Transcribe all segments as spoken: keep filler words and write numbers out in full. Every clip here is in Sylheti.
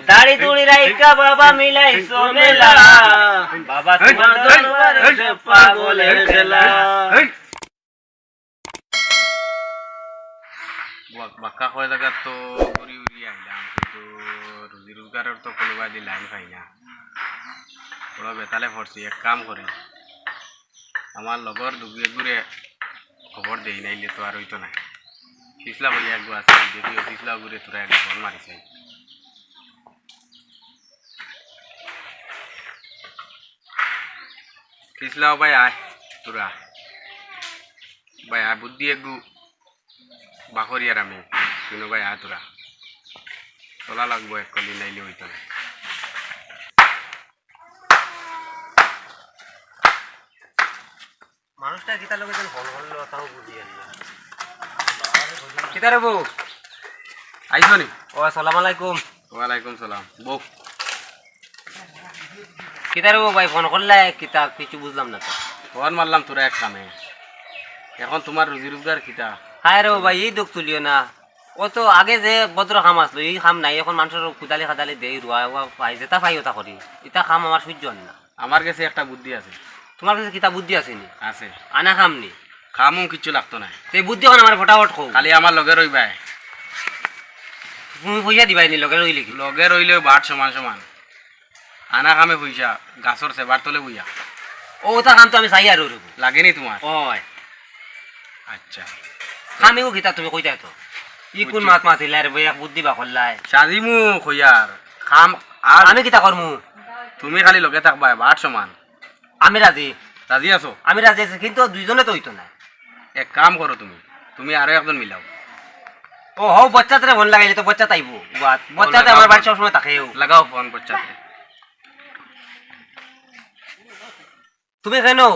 দাড়ি দুড়ি রাইখা বাবা মিলাইছো মেলা। বাবা তোমার দরবারে সে পাগলের খেলা। বাক্কা কয় জাগাত তো ঘুরি ঘুরি আইলাম, কিন্তু রুজি রোজগারর তো কুনুবায়দি লাইন পাই না। বড় বেতালে পড়ছি, এক কাম করি, আমার লগর দুগু এগুরে খবর দেই, নাইলে তো আর অইতো নায়। ফিছলা কইয়া এগু আছে, দেখি অউ ফিছলা এগুরে থুড়া এগু ফোন মারি চাই। ফিছলা, ও ভাই আয়, থুড়া। ভাই আয়, বুদ্ধি এগু বার করিয়ার আমি, তুই নু ভাই আয় থুড়া। চলা লাগবো এক কলি, নাইলে অইতো নায়। মানুষটা কিতার লগে যেন ফোন করলো, তাও বুঝি আর না। কিতা রে বউ? আইছো নি? ও, আসসালামু আলাইকুম। ওয়ালাইকুম সালাম। বউ। কিতা রে বউ ভাই, ফোন করলে কিতা? কিছু বুঝলাম না তো। ফোন মারলাম থুড়া এক কামে। এখন তুমার রুজি রোজগার কিতা? হায় রে বউ ভাই, ই দুখ তুলিও না। অউ তো আগে যে ভদ্র কাম আছলো, ই কাম নাই। এখন মানষর কুদালি কাদালি দেই, রুয়া উয়া পাই, যেতা পাই অতা করি। ইতা কাম আমার সইজ্য অর না। আমার গেছে একটা বুদ্ধি আছে। তুমার গেছে কিতা বুদ্ধি আছে নি? আছে। আনা কাম নি? কামও কিচ্ছু লাগতো নায়। তে বুদ্ধি অখন আমারে ফটাফট কও। খালি আমার লগে রইবায়। তুমি পয়সা দিবায় নি লগে রইলে কি? লগে রইলেও বাট সমান সমান। আনা কামে পয়সা, গাছর সেবার তলে বইয়া। ও, অতা কাম তো আমি চাই আর অইবো। লাগে নি তুমার? অয়। আচ্ছা। কাম ইগু কিতা তুমি কইতায় তো? ই কুন বুঝছি। মাত মাতিলায় রে বউ, এক বুদ্ধি বার করলায়। সাজিমু কইয়ার, কাম আর আমি কিতা করমু? তুমি খালি লগে থাকবায়, বাট সমান। আমি রাজি। রাজি আছো? আমি রাজি আছি, কিন্তু দুইজনে তো অইতো নায়। এক কাম করো তুমি, তুমি আরো একজন মিলাও। ও হউ, বচ্চাতরে ফোন লাগাইলে তো বচ্চাত আইবো। বাত, ও, বচ্চাতে লাগাও আমার ফোন। বাড়িত সবসময় থাকে ও। লাগাও ফোন বচ্চাতরে। তুমি কেনে?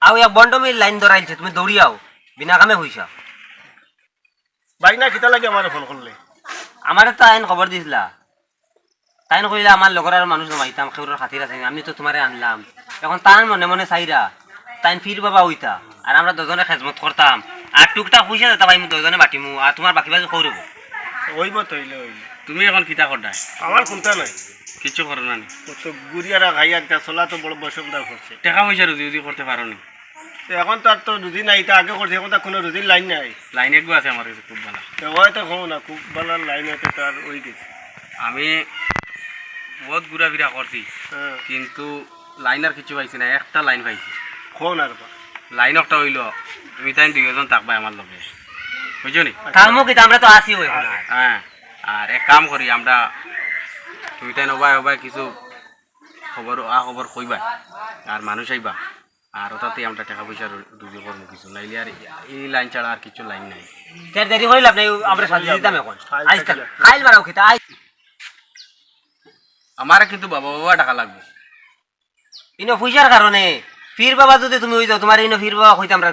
আও, এক ভন্ডমির লাইন ধরাইলছে, তুমি দৌড়ি আও, বিনা কামে পয়সা। ভাই না, কিতা লাগি আমারে ফোন করলে? আমারে তো তাইন খবর দিছলা। তাইন কইলা, আমার লগর আরো মানুষ জমাইতাম, কেউরর খাতির আছে নি, আমি তো তুমারে আনলাম। এখন তান মনে মনে চাইরা, তাইন পীর বাবা অইতা, আর আমরা দুইজনে খেজমত করতাম, আর টুকটাক পয়সা যেতা পাইমু দুইজনে বাটিমু, আর তুমার বাকি বাকি করিব। অইবো তো, অইলে অইলে। তুমি এখন কিতা কররায়? আমার কুন্তা নাই। কিচ্ছু করো না নি? ও তো গুড়িয়ারা খাইয়া একটা চলা তো বড় বয়সে উদ্ধার করছে। টেকা পয়সা রুজি রুজি করতে পারো নি? তো এখন তো আর তো রুজি নাই, তা আগে করছি, এখন তো আর কুনু রুজির লাইন নাই। লাইন এগু আছে আমার গেছে খুব ভালা। তো অয় তো কও না, খুব ভালা লাইন অয় তো তার অই গেছে। আমি বউত ঘুরাফিরা করছি, হ্যাঁ। কিন্তু লাইন আর কিচ্ছু পাইছি না, একটা লাইন পাইছি। কও না রে বা। লাইন একটা অইলো, তুমি তাইন দুইজন থাকবায় আমার লগে, বুঝছো নি? থাকমু কিতা, আমরা তো আছি অউ এখন। হ্যাঁ, আর এক কাম করি আমরা, তুমি তাইন অবায় অবায় কিছু খবর, আ খবর কইবা, আর মানুষ আইবা, আর অতাতে আমরা টেকা পয়সা রু-, রুজি করমু কিছু, নাইলে আর ই লাইন ছাড়া আর কিচ্ছু লাইন নাই। তে দেরি করি লাভ নাই, আমরা সাজি দিতাম এখন। আইস তা, কাইল বাড়াও কিতা, আইস। আমারে কিন্তু বাবা বাবা ডাকা লাগবো। ইনো পয়সার কারণে, পীর বাবা যদি তুমি অই যাও, তুমারে ইনো পীর বাবা কইতাম না,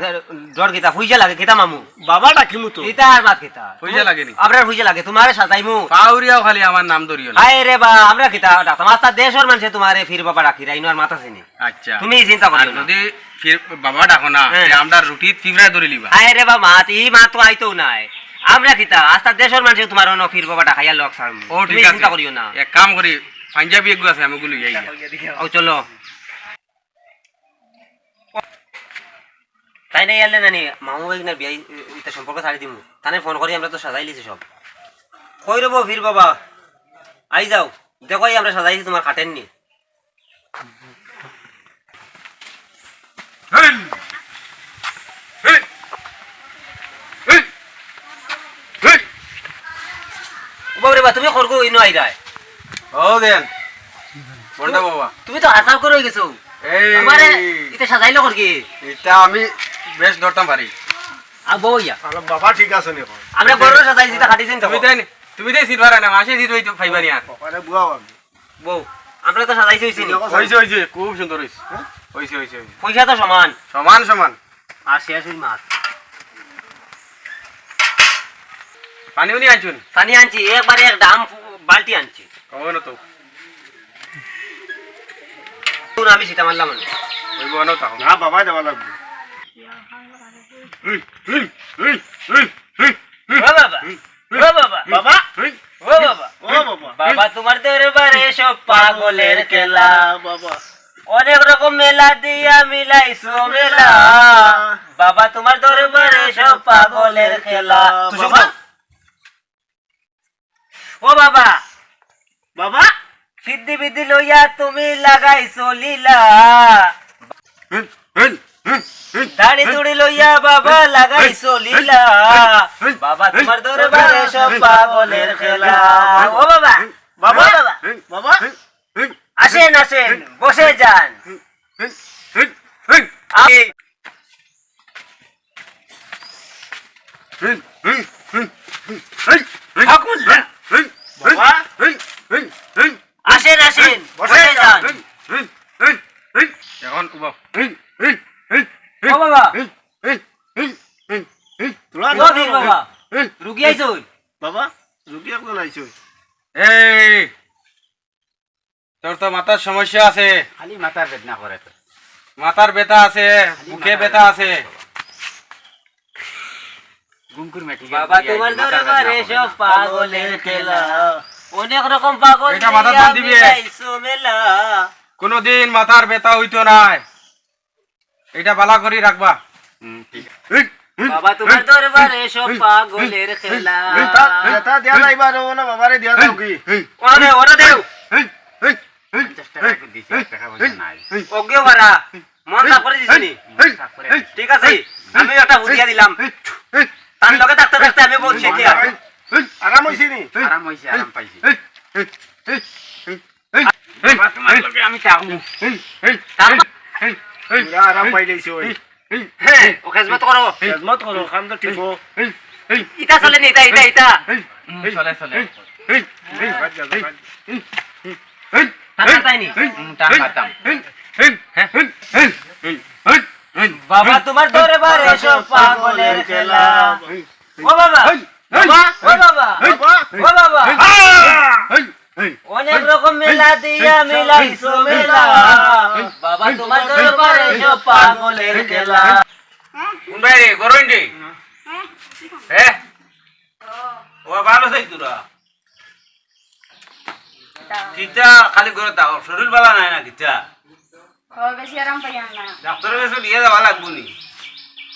ডর কিতা, পয়সা লাগে, কিতা মামু? বাবা ডাকিমু তো। ইতা আর মাত কিতা? পয়সা লাগে নি? আমরার পয়সা লাগে, তুমারে সাজাইমু। পাউরিয়াও খালি আমার নাম ধরিও না। হায় রে বা, আমরা কিতা ডাকতাম? আস্তা দেশর মানষে তুমারে পীর বাবা ডাকিরা, ইনো আর মাত আছে নি। আচ্ছা। তুমি চিন্তা করিও আর না। যদি পীর বাবা ডাকো না, হ্যাঁ। তে আমরার রুটিত পিঁপড়ায় ধরি লিবা। হায় রে বা, মাত, ই মাত তো আইতোউ নায়। আমরা কিতা, আস্তা দেশর মানষে তুমার অনো পীর বাবা ডাকাইয়া লগ ছাড়মু। ও, তুমি ঠিক আছে। চিন্তা করিও না। এক কাম করি, পাঞ্জাবি এগু আছে, আমি অগু লইয়া আই। ও, চলো। তাইন আইলে নানি, মামু ভাইগনার বিয়া, ই-, ইতা সম্পর্ক ছাড়ি দিমু। তানে ফোন করি, আমরা তো সাজাইলিছি সব। কই রে বা পীর বাবা? আই যাও, দেখো, এই আমরা সাজাইছি তুমার খাটের নি। হেই! হেই! হেই! হেই! ও বাবা রে বা, তুমি খরগো ইনো আইরায়? ও দেন। বন্ডা বাবা। তুমি তো হাছা করি অই গেছো। এই। আমারে ইতা সাজাইলো খরগি? ইতা আমি বেশ ধরতাম পারি। আ, বউ ইয়া। আরে বাবা, ঠিক আছে নি এখন? আমরা বড় সাজাইছি, ইতা খাটিছেন তো। তুমি দেন, তুমি দেন সিট ভাড়া না, মাসে সিট অইতো পাইবা নি আর। আরে বুয়া বাবা। বউ, আমরা তো সাজাইছি, অইছে নি? অইছে, অইছে, খুব সুন্দর অইছে। হ্যাঁ? অইছে, অইছে, অইছে। পয়সা তো সমান। সমান, সমান। আর শেষ অই মাত। পানি উনি আনছুন? পানি আনছি, একবারে এক ড্রাম বালতি আনছি। অইবো না তো। আমি সিটা মারলাম মানে। অইবো না তো। না বাবা, দেওয়া লাগবো। ও বাবা, ও বাবা। বাবা। ও বাবা, ও বাবা। বাবা, তোমার দরবারে সব পাগলের খেলা। বাবা। অনেক রকম মেলা দিয়া মিলাইছো মেলা। বাবা, তোমার দরবারে সব পাগলের খেলা। বাবা। ও বাবা। বাবা। সিদ্ধি বিদ্ধি লইয়া তুমি লাগাইছো লীলা। দাড়ি দুড়ি লইয়া বাবা লাগাইছো লীলা। বাবা, তোমার দরবারে সব পাগলের খেলা। ও বাবা। বাবা। ও বাবা। বাবা। আসেন, আসেন, বসে যান। এই, আসেন, আসেন, বসে যান। এখন উবাও। ও বাবা। তোরা ও বীর বাবা। রুগী আইছইন? বাবা, রুগী একজন আইছইন। এই, তোর তো মাথার সমস্যা আছে। খালি মাথার বেদনা করে তোর। মাথার ব্যথা আছে, খালি বুকে মাথার ব্যথা আছে। ঘুম ঘুম মেটি বাবা, তোমার দরবারে সব পাগলের খেলা। অনেক রকম পাগল এটা মাথার দিয়া দাম দিবে। মিলাইছো মেলা। কোনোদিন মাথার ব্যথা হইতো নায়। এটা বালা করি রাখবা। হুম, ঠিক আছে। বাবা, তোমার দরবারে সব পাগলের খেলা। এটা, এটা দিয়া যাইবা রে, ওনা বাবারে দিয়া যাও কি? ওরে, ওরে দেও। পঞ্চাশ টাকা করে দিছি, এক টাকা পয়সা নাই। ওগেও বারা, মন খারাপ করে দিছি নি? মন খারাপ করে। ঠিক আছে, আমি একটা বুঝিয়া দিলাম। তার লগে থাকতে থাকতে আমি বহুত শিখি আর। আরাম হইছে নি? আরাম হইছে, আরাম পাইছি। বাবা, তোমার লগে আমি থাকমু। তার ইয়া আরাম পাইলাইছে ওই। হ্যাঁ, ও খেজমত করো। খেজমত করো, কাম তো ঠিক ও। ইটা চলে নি, ইটা, ইটা, ইটা। হুম, চলে, চলে। টান মারতাই নি? হুম, টান মারতাম। বাবা, তোমার দরবারে সব পাগলের খেলা। ও বাবা, বাবা, ও বাবা, বাবা। ও বাবা। অনেক রকম মেলা দিয়া মিলাইছো মেলা। বাবা, তোমার দরবারে সব পাগলের খেলা। কোন ভাই রে, গরম রে? হ্যাঁ? ও, ভালো আছস তোরা? কিতা খালি ঘরো থাকো, শরীর ভালা নাই না কিতা? ও, বেশি আরাম পাইয়ার না। ডাক্তারর গেছে নিয়া যাওয়া লাগবো নি?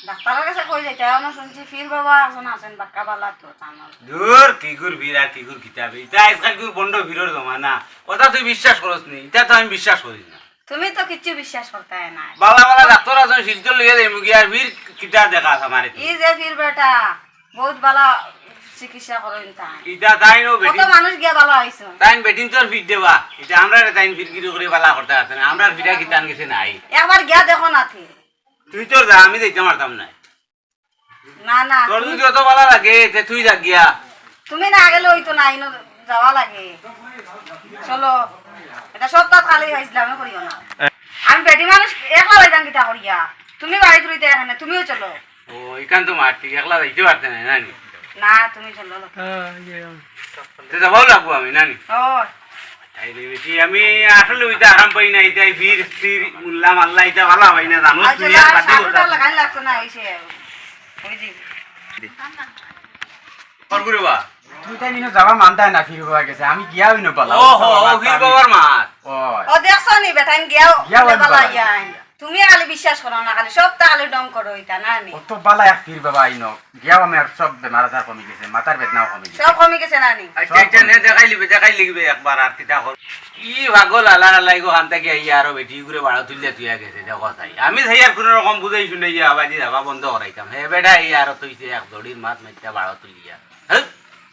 ডাক্তারর গেছে কই যাইতা? অনো শুনছি পীর বাবা আছইন, আছইন বাক্কা ভালা তো, তান। দূর, কিগুর পীর আর কিগুর কিতাবে। ইতা আজকাল কিগুর ভন্ড পীরর জমানা। ওটা তুই বিশ্বাস করস নি, ইতা তো আমি বিশ্বাস করি না। তুমি তো কিচ্ছু বিশ্বাস করতায় না। ভালা ভালা ডাক্তার আছইন, শিলচর লইয়া যাইমু গি, আর পীর কিতা দেখাস আমারে তুই? ই যে পীর বেটা, বহুত ভালা চিকিৎসা করইন তাইন। ইটা তাইন ও কত বেটিন, মানুষ গিয়া ভালা অইছইন। তাইন বেটিন্তর পীর দেবা। ইটা আমরারে তাইন পীরগিরি করি ভালা করতা পারতা না। আমরার পীরা কিতান গেছে নাই। একবার গিয়া দেখো না তে। তুই তোর যা, আমি যাইতাম পারতাম না। না, না, তোর তুমি যদি অত ভালা লাগে, তে তুই যা গিয়া। তুমি না গেলে অইতো না, ইনো যাওয়া লাগে। চলো, এটা সপ্তাহ খালি ফাইজলামি করিও না। আমি বেটি মানুষ একলা যাইতাম কিতা করিয়া? তুমি বাড়িত রইতে এখানে, তুমিও চলো। ও, ইখান তো মাত ঠিক, একলা যাইতে পারতে না, না নি? না, তুমি চলো না। তে যাবাও লাগবো আমি, না নি? ও। তাই রে বেটি, আমি আসলে অইতে আরাম পাই না, ইতা পীর, পীর, মোল্লা, মাল্লা, ইতা ভালা পাই না, জানো আচ্ছা, তুমি আর না, বাদে সাধুটা কথা। লাগাই লাগতো না, অইছে, অই যে। কর করে বা? তুই তাই নিনো যাবা মানতায় না, পীর বাবার গেছে, আমি গিয়া অইনো পালা। ও হো, ও পীর বাবার মাত। ও। ও দেখছো নি, বেটাইন গিয়াও গিয়া অইনো পালা পালা। ইয়াইন। তুমি খালি বিশ্বাস করো না, খালি সবতা খালি ঢং করো, ইতা না নি? অত ভালা এক পীর বাবা আইনো, গিয়াও আমার সব বেমার আজার কমি গেছে, মাথার বেদনাও কমি গেছে। সব কমি গেছে না নি? আচ্ছা, আচ্ছা, নে দেখাই লিবে, দেখাই লিবে একবার আর কিতা কর। ই পাগল আলার আলাই গো, খান থাকি আইয়া আরো বেটি ঘুরে বাড়া তুলিয়া তুইয়া গেছে, দেখো তাই। আমি চাই আর কোনো রকম বুঝাই শুনাইয়া আবাদি যাবা বন্ধ করাইতাম। হে বেটা, এই আরো তুইছে এক দড়ির মাছ মাইতা বাড়া তুলিয়া। হ্যাঁ?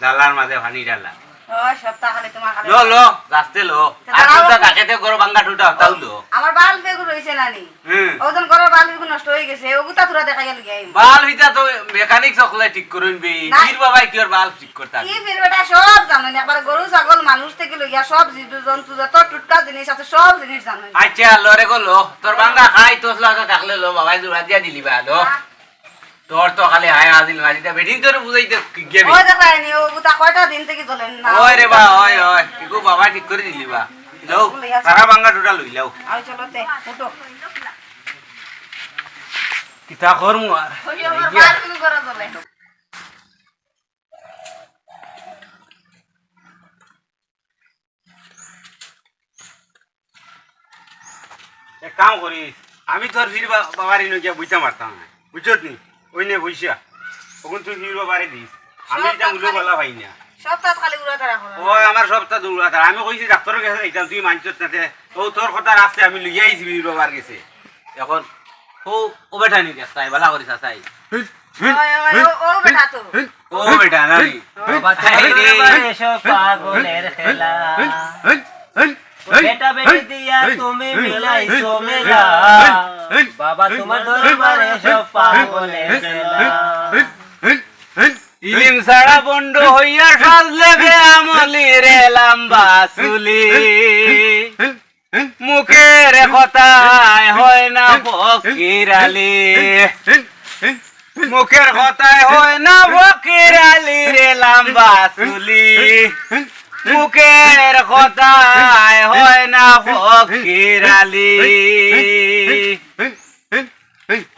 ডালার মাঝে পানি ডালা। ও, সবতা খালি তোমার খালি। লো, লো, রাস্তে লো। তে আর দাঁড়াও। কোনটা থাকে তে গরো ভাঙ্গা টুটা, তাও লো। আমার বাল্ব এগু রইছে না নি? হুম। ওজন গরো বাল্ব এগু নষ্ট অই গেছে, ওগুতা তোরা দেখা গেল গিয়া। বাল্ব ইতা তো মেকানিক সকলে ঠিক করইন বে। না। পীর বাবাই কি ওর বাল্ব ঠিক করতা? কি পীর বেটা সব জানইন, একবার গরু, ছাগল, মানুষ থাকি লইয়া সব জীবজন্তু যত টুটকা জিনিস আছে সব জিনিস জানইন। আচ্ছা, লো রে গো লো, তোর ভাঙ্গা খাই তোস লাগা থাকলে লো, বাবাই জোড়া দিয়া দিলি বা, লো। না। তোর তো খালি হায় আজিল মাঝিটা বেটিন তোরে বুঝাইতে কি গেবি? ওই দেখো, এনি ও বুতা কয়টা দিন থাকি জ্বলেন না। ওই রে বা, ওই, ওই। ইগু বাবা ঠিক করি দিলি বা। লও, সারা ভাঙ্গা টুটা লই লও। আও চলো তে, উঠো। কিতা করমু আর? ওই আমার বার কোনো করা জ্বলে। এক কাম করিস, আমি তোর পীর বা-, বাবার ইনো গিয়া বইতাম পারতাম না, বুঝছত নি? ওই নে বইসা, অখন তুই পীর বাবারে দিস, আমি সব ইটা কাজ উলো খালি, বালা পাই না। সব কাজ খালি উড়াতারা করা। ও, আমার সব কাজ উড়াতারা। আমি কইছি ডাক্তরর গেছে যাইতাম, তুই মানছত না তে। ও, তোর কথা রাখছে, আমি লইয়া আইছি পীর বাবার গেছে। অখন ও, ও বেটা নি দেখ, তাই বালা করিস, তাই। ওই, ওই, ও, ও বেটা তো। ও বেটা না নি? বাবা, তোমার দরবারে সব পাগলের খেলা। বেটা বেটি দিয়া তুমি মিলাইছো মেলা। বাবা, তোমার দরবারে সব পাগলের খেলা। ইলিম ছাড়া ভন্ড হইয়া সাজলে বেআমলি রে লম্বা চুলি। মুখের কথায় হয় না ফকির আলী। মুখের কথায় হয় না ফকির আলী রে লম্বা চুলি। মুখের কথায় হয় না ফকির আলী।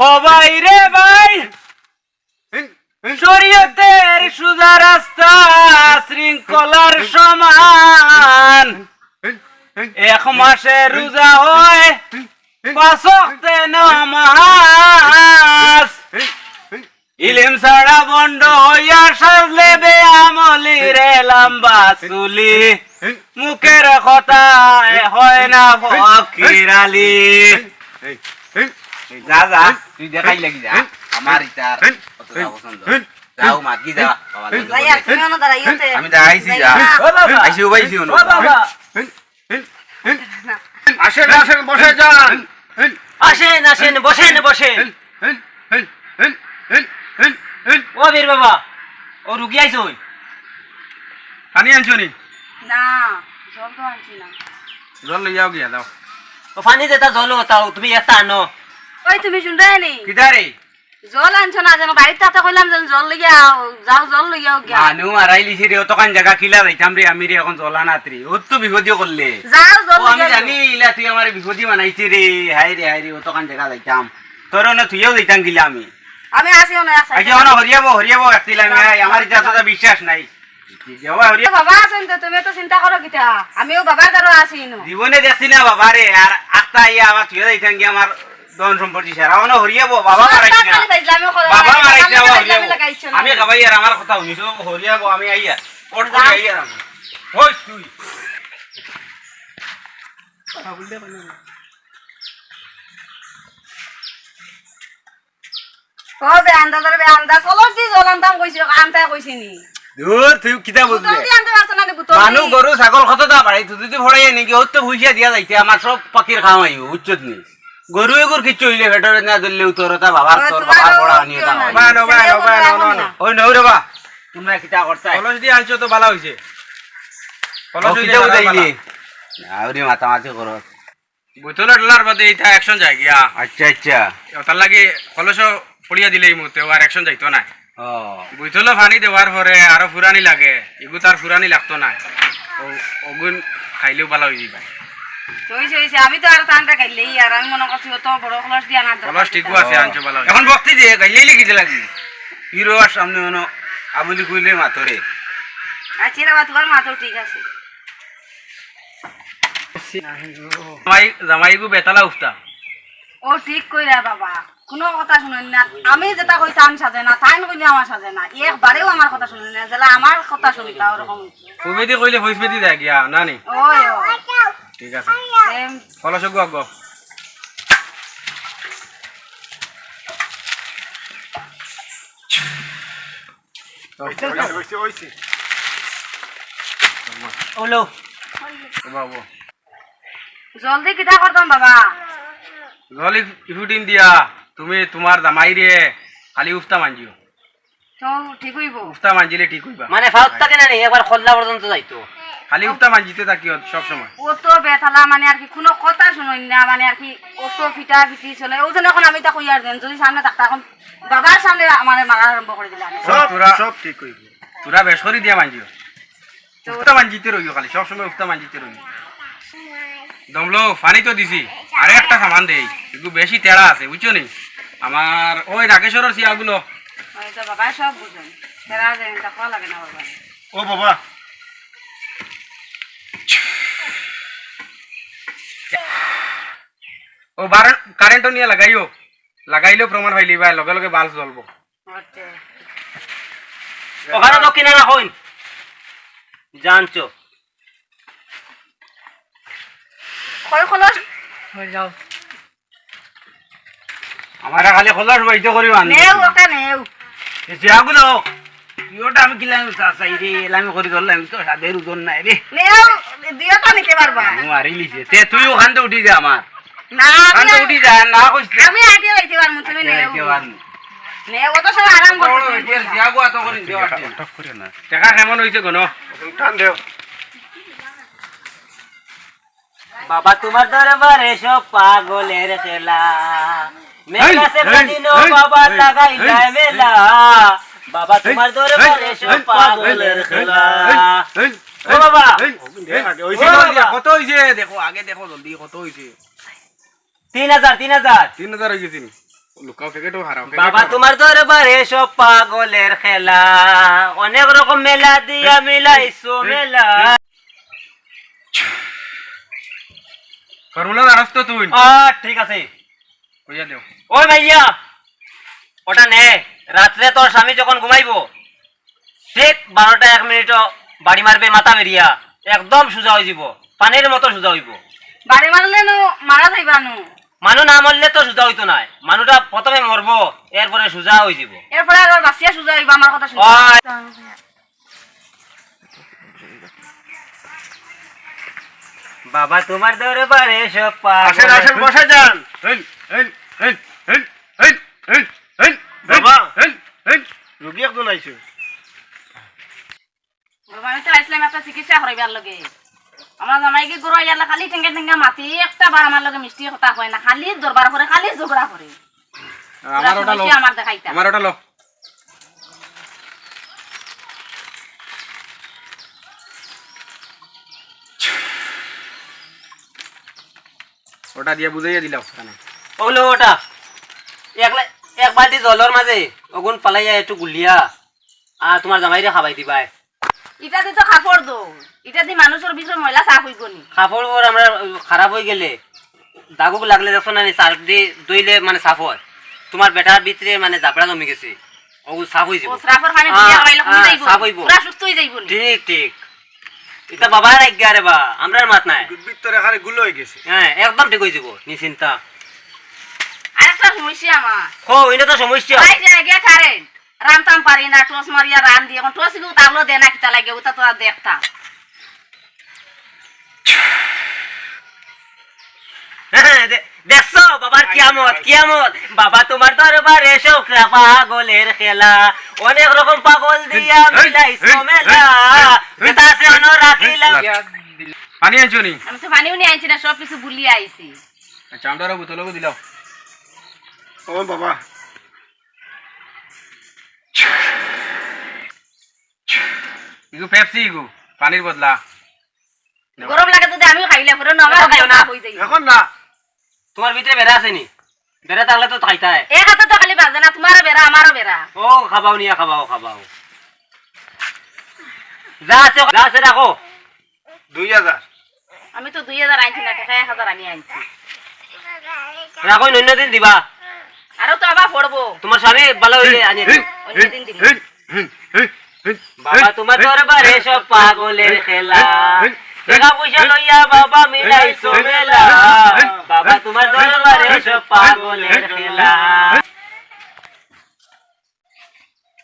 ও ভাই রে ভাই, শরীয়তের সুজা রাস্তা শৃঙ্খলার সমান। এক মাসে রোজা হয় পাঁচ ওয়াক্তে নামাজ। ইলিম ছাড়া ভন্ড হইয়া সাজলে বেআমলি রে লম্বা চুলি। মুখের কথায় হয় না ফকির আলী। যা, যা, তুই দেখাই লাগি যা। আমার ইতার অতটা পছন্দ। যাও, মাতগি যা, বাবা, যাই। যাই, আর তুমি অনো দাঁড়াইও তে। আমি দাঁড়াইছি, যাই যা। না। ও বাবা। আইছি, ও ভাই, আইছি, অনো। ও বাবা। আসেন, আসেন, বসে যান। আসেন, আসেন, বসেন, বসেন। ও পীর বাবা, ও রুগী আইছে ওই। পানি আনছো নি? না, জল তো আনছি না। জল লইয়াও গিয়া যাও। ও পানি যেটা জল ওটাও, তুমি একটা আনো। ওই তুমি শুনরায় নি? কিতা রে? জল আনছো না যেন, বাড়িত তাতে কইলাম যেন জল লইয়া আও, যাও জল লইয়া আও গিয়া। মানু মারাইলিছে রে, অতখান জাগা কিলা যাইতাম রে আমি রে, অখন জল আনাত রে। অত বিপদি করলে। যাও জল ও, আমি লইয়া আও। জানি ইলা তুই আমারে বিপদি বানাইছে রে, হায় রে, হায় রে, অতখান জাগা যাইতাম। তোর অনো থুইয়াও যাইতাম কিলা আমি। আমি আছি অনো এক সাইডে। আচ্ছা, অনো হরিয়াবো, হরিয়াবো, একদিন আমি, আয়, আমার ইটা তো বিশ্বাস নাই। যাও, হরিয়া। বাবা আছইন তো, তুমি তো চিন্তা করো কিতা? আমিও বাবার দ্বারা আছি ইনো। জীবনে দেখছি না বাবা রে, আর আখতা আইয়া আবার থুইয়া যাইতাম গিয়া আমার ধন সম্পত্তি সারা। অনো হরিয়াবো, বাবা সব মারাইছে না। খালি ফাইজলামি করো, বাবা মারাইছে না, বাবা হরিয়াবো। লাগাইছো না। আমি খাবাই আর আমার কথা হুনিছো, হরিয়াবো, আমি আইয়া। কট করে যাও। আইয়া আমি। ওই তুই। ও বেআন্দাজ রে বেআন্দাজ, কলস দি জল আনতাম কইছি, আনতায় কইছি নি। দূর, তুই কিতা বুঝলে? বোতল দি আনতে পারছো না নি, বোতল মানু দি। গরু ছাগল কততা বাড়ি, তুই যদি ফড়াইয়া নিকি, অত তো পয়সা দিয়া যাইতে, আমার সব পাখির খাওয়াইও, বুঝছত নি? গরু এগুর কিচ্ছু অইলে ফেটরে না ধরলেও তোর ওটা বাবার, ও, তোর তোমার বাবার ও বড় আনিয়ে কেউ দাও। নাই। বানো, বানো, কেউ বানো, বানো, বানো। ওই নও রে বা, তোমরা কিতা করতায়? কলস দি আনছো তো বালা অইছে। কলস ও, অইলে কিতা বালা, বুঝাইলি? বালা। আউরি মাতামাতি করো। বোতল ঢালার বাদে ইটা action যায় গিয়া। আচ্ছা, আচ্ছা। ওটার লাগি কলসও ফড়িয়া দিলে এই মুহূর্তে, ও আর action যাইতো না। ও। বোতলও পানি দেওয়ার পরে আরো ফুরানি লাগে, ইগু তার ফুরানি লাগতো না। ও, ওগুন খাইলেও বালা অই যাইবা। অইছে, অইছে, আমি তো আরো ঠান্ডা খাইলেই, আর আমি মনে করছি অত বড় কলস দিয়া না দরকার কলস ঠিকও আছে, আনছো বালা অইছে। এখন ভক্তি দিয়ে গাইলে লিখি দিলা কি? হিরো আর সামনে অনো আবুলি কইলে মাতরে। আচ্ছা, রে বা, তোমার মাতও ঠিক আছে। জামাই, জামাইগু বেতালা উফতা। ও ঠিক কইরা বাবা, কুনু কথা হুনইন না। আমি যেটা কইতাম সাজে না, তাইন কইলে আমার সাজে না। একবারেও আমার কথা হুনইন না, যেলা আমার কথা হুনতা ওরকম। ফুবেদি কইলে ফুসবেদি যায় গিয়া, না নি? ওই, ওই। ঠিক আছে। সেম। কলস গো, গো। অইছে, অইছে, অইছে। ওলো। বাবা। জলদি কিতা করতাম বাবা? জলদি ইফুটিন দিয়া, তুমি তোমার জামাইরে খালি উফতা মানজিও। তো ঠিক অইবো। উফতা মানজিলে ঠিক অইবা। মানে ফাউত থাকে না নি, একবার খল্লা পর্যন্ত যাইতো। খালি উফতা মানজিতে থাকিও সব সময়। ও তো বেতালা মানে আর কি কুনু কথা হুনইন না, মানে আর কি অত ফিটা ফিটি চলে। ওই জন্য এখন আমি তা কইয়ার দেন, যদি সামনে থাকতা এখন বাবার সামনে আমারে মারা আরম্ভ করি দিলা। সব, তোরা, সব ঠিক অইবো। তোরা বেশ করি দিয়া মানজিও। তো উফতা মানজিতে রইও খালি, সব সময় উফতা মানজিতে রইও। দমলো, পানি তো দিছি, আরে একটা সামান দেই, একটু বেশি তেড়া আছে, বুঝছো নি? আমার ওই নাগেশ্বরর চিয়াগুলো। ওই তো বাবা সব বুঝেন, তেড়া আছে, এটা খাওয়া লাগে না বাবা। ও বাবা। ও বারো, কারেন্ট নিয়া লাগাইও, লাগাইলেও প্রমাণ পাইলিবায়, লগে লগে বাল্ব জ্বলবো। আচ্ছা। ওখানে দক্ষিণা না কইন। জানছো। কই খলস? হয়ে যাও। আমারে খালি খলস বাইতে করি আন। নেও, ওটা নেও। এ জিয়াগুলো, তুই ওটা আমি কিলাম চাচাই রে, এলামি করি ধরলাম, আমি তো সাদের ওজন নাই রে। নেও, দুইটা নিতে পারবা। আমি মারি লিছে। তে তুই ওখান তো উঠি যা আমার। না, আমি ওখান তো আর উঠি যা, না কইস না। আমি আগে যাইতে পারমু, তুমি আগে নেও। যাইতে পারমু। নেও, ও তো সব আরাম করবে, ওই তুমি যে বুঝবা। জিয়াগু এত করি দেওয়া ঠিক। টাকা কেমন হইছে গো? টান দেও। বাবা তোমার দরবারে সব পাগলের খেলা। মেলা এই, সে এই, কদিনও এই, বাবা এই, লাগাই এই, যায় এই। মেলা। বাবা এই, তোমার দরবারে এই, সব এই, পাগলের এই, খেলা। এই, এই, ও বাবা। এই, এই, ও বাবা। কত হইছে? দেখো, আগে দেখো জলদি কত হইছে। তিন হাজার, তিন হাজার। তিন হাজার হয়ে গেছে নি? লুকাও প্যাকেটও হারাও, প্যাকেটও বাবা হারাও। তোমার দরবারে সব পাগলের খেলা। অনেক রকম মেলা দিয়া এই, মিলাইছো এই, মেলা। এই। ফর্মুলা জানোস তো তুই? আহ, ঠিক আছে। কইয়া দেও। ওই মাইয়া, ওটা নে। রাত্রে তোর স্বামী যখন ঘুমাইবো, ঠিক বারোটা এক মিনিটও বাড়ি মারবে মাথা বেরিয়া, একদম সোজা হয়ে যাব, পানির মতো সোজা হইব। বাড়ি মারলে নু মারা যাইবা নু। মানু না মরলে তো সোজা হইতো নায়, মানুটা প্রথমে মরবো, এরপরে সোজা হয়ে যাব। এরপরে আর বাঁচিয়া সোজা হইবা, আমার কথা শুনো। ওই। বাবা তোমার দরবারে সব পাগল। আসেন, আসেন, বসে যান। হেন, হেন, হেন, হেন, হেন, হেন, হেন, বাবা। হেন, হেন। রোগী একজন আইছে। বাবা, আমি তো আইছিলাম একটা চিকিৎসা করাইবার লগে। আমার জামাই কি গরু আইয়ালা খালি ঠেঙ্গা ঠেঙ্গা মাতি, একটা বার আমার লগে মিষ্টি কথা কয় না, খালি দরবার করে, খালি ঝগড়া করে। আমার ওটা লো। আমার দেখাইতা। আমার ওটা লো। ওটা দিয়া বুঝাইয়া দিলাও, কানে। ওলো ওটা। এক লা-, এক বালতি জলর মাঝে অগুন ফালাইয়া একটু গুলিয়া, আর তোমার জামাইরে খাবাই দিবায়। ইটা দি তো কাপড় ধো, ইটা দি মানুষর ভিতরে ময়লা সাফ হইব নি। কাপড় ওর আমরা খারাপ হয়ে গেলে, দাগুক লাগলে দেখো না নি, সার্ফ দি ধুইলে মানে সাফ হয়। তোমার বেটার ভিতরে মানে জাবড়া জমি গেছে, ও সাফ হয়ে যাব। ও সার্ফর পানি আ, ধুইয়া খাবাইলে কমে আ, যাইব। সাফ হইব। পুরা সুস্থ হয়ে যাইব নি। ঠিক, ঠিক। ইটা বাবার আজ্ঞা রে বা, আমরার মাত নাই। ভিতরে খালি গুলো হয়ে গেছে। হ্যাঁ, একদম ঠিক হয়ে যাব, নিশ্চিন্তা। আরেকটা সমস্যা আমার। হো, ইটা তো সমস্যা। ভাই যে আগে কারেন্ট। রানতাম পারি না, টস মারিয়া রান দিয়ে, এখন টস ইগু তাহলে দে না, কিতা লাগে, ওটা তো আর দেখতাম। হ্যাঁ, দে-, দেখছো বাবার কিয়ামত, কিয়ামত। বাবা তোমার দরবারে সব পাগলের খেলা, অনেক রকম পাগল দিয়া এই, মিলাইছো এই, মেলা। এই, এই, যেটা আছে অন্য রাখিলাম। পানি আনছো নি? আমি তো পানিও নিয়ে আনছি না, সব কিছু ভুলিয়া আইছি। আচ্ছা, আমরা আরো বোতলও দিলাও। ও বাবা। ইগু পেপসি ইগু, পানির বদলা। গরম লাগে যদি আমিও খাইলে পরে না, আমার এখন খাইও না। অবস্থা হয়ে যায়। এখন না। তোমার ভিতরে বেড়া আছে নি? বেড়া থাকলে তো খাইতায়। এক হাতে তো খালি বাজে না, তোমারও বেড়া, আমারও বেড়া। ও, খাবাও নিয়া, খাবাও, খাবাও। যা আছে, যা আছে রাখো। দুই হাজার। আমি তো দুই হাজার আনছি না, টাকা এক হাজার আমি আনছি। রাখো, অন্য দিন দিবা। আরো তো আবার পড়বো। তোমার স্বামী ভালো হইলে আনিয়ে দিও। অন্য দিন দিবো। বাবা, তোমার দরবারে সব পাগলের খেলা। টাকা পয়সা লইয়া বাবা মিলাইছো মেলা। বাবা, তোমার দরবারে সব পাগলের খেলা।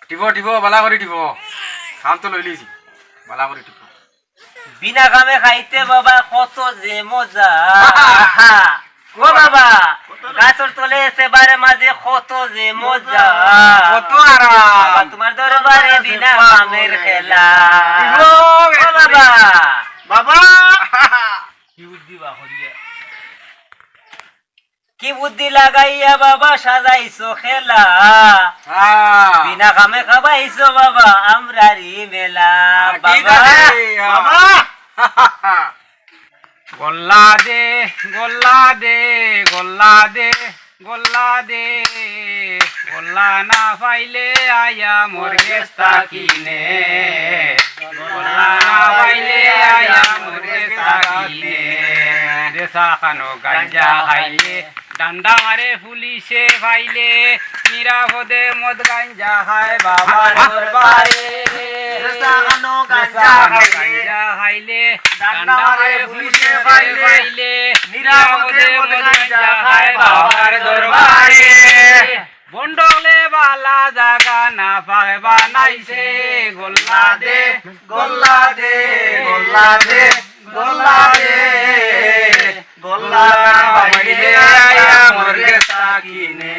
টিপো, টিপো, বালা করি টিপো। কাম তো লইলিছি। বালা করি টিপো। বিনা কামে খাইতে বাবা কত যে মজা। ও বাবা, গাছর তলে এসে বারে মাঝে কত যে মজা। কত আরাম। বাবা, তোমার দরবারে বিনা কামের খেলা। ও, ও বাবা। বাবা। কি বুদ্ধি বা করিয়া। কি বুদ্ধি লাগাইয়া বাবা সাজাইছো খেলা। হ্যাঁ। বিনা কামে খাবাইছো বাবা আমরারি মেলা। হ্যাঁ, ঠিক বাবা। আছে, হ্যাঁ। বাবা। গোল্লা দে, গোল্লা দে, গোল্লা দে, গোল্লা দে। গোল্লা না পাইলে আয়া মোর গেছ থাকি নে। গোল্লা না পাইলে আয়া মোর গেছ থাকি নে। চা খানো গাঞ্জা খাইলে, ডান্ডা মারে পুলিশে পাইলে, নিরাপদে মদ গাঞ্জা খায় বাবার দরবারে। চা খানো গাঞ্জা খাইলে, গাঞ্জা খাইলে, ডান্ডা মারে পুলিশে পাইলে, নিরাপদে মদ গাঞ্জা খায় বাবার দরবারে। ভন্ডলে বালা জাগা না পায় বানাইছে, গোল্লা দে, গোল্লা দে, গোল্লা দে, গোল্লা দে, গোল্লা না পাইলে আইয়া মরগে সাকিনে,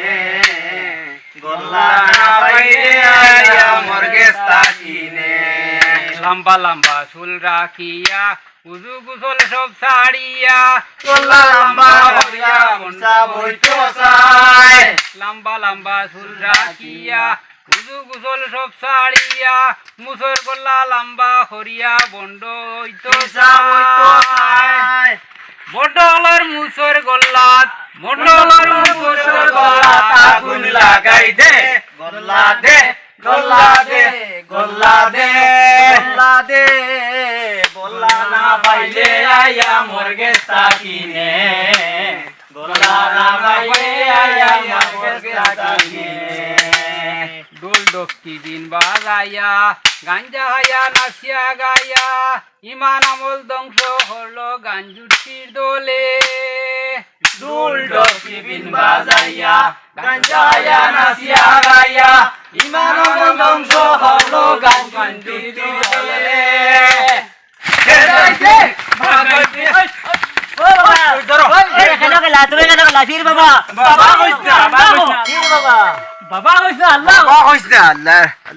গোল্লা না পাইলে আইয়া মরগে সাকিনে। লম্বা লম্বা চুল রাখিয়া, উজু গোসল সব ছাড়িয়া, গোল্লা লম্বা করিয়া মনসা বইতো চায়। লম্বা লম্বা চুল রাখিয়া, উজু গোসল সব ছাড়িয়া, মুসর গোল্লা লম্বা করিয়া ভন্ড অইতো চায়। ভন্ড অকলর মুসর গোল্লাত, ভন্ড অকলর মুসর গোল্লাত আগুন লাগাই দে, গোল্লা দে, গোল্লা দে, গোল্লা দে, গোল্লা দে, গোল্লা না পাইলে আইয়া মরগে সাকিনে, গোল্লা না পাইলে আইয়া মরগে সাকিনে। ঢোল ঢপকি বিন বাজাইয়া, গাঞ্জা খাইয়া নাচিয়া গাইয়া, ইমান আমল ধ্বংস করলো গাঞ্জুটির দলে। ঢোল ঢপকি বিন বাজাইয়া, গাঞ্জা খাইয়া নাচিয়া গাইয়া, ইমান আমল ধ্বংস করলো গাঞ্জুটির দলে। ও বাবা, ধরো। ওই, এখানে গেলা, তুমি এখানে গেলা, ফির বাবা। বাবা কইস না, বাবা কইস না। ফির বাবা। বাবা কইস না, আল্লাহ। বাবা কইস না, আল্লাহ।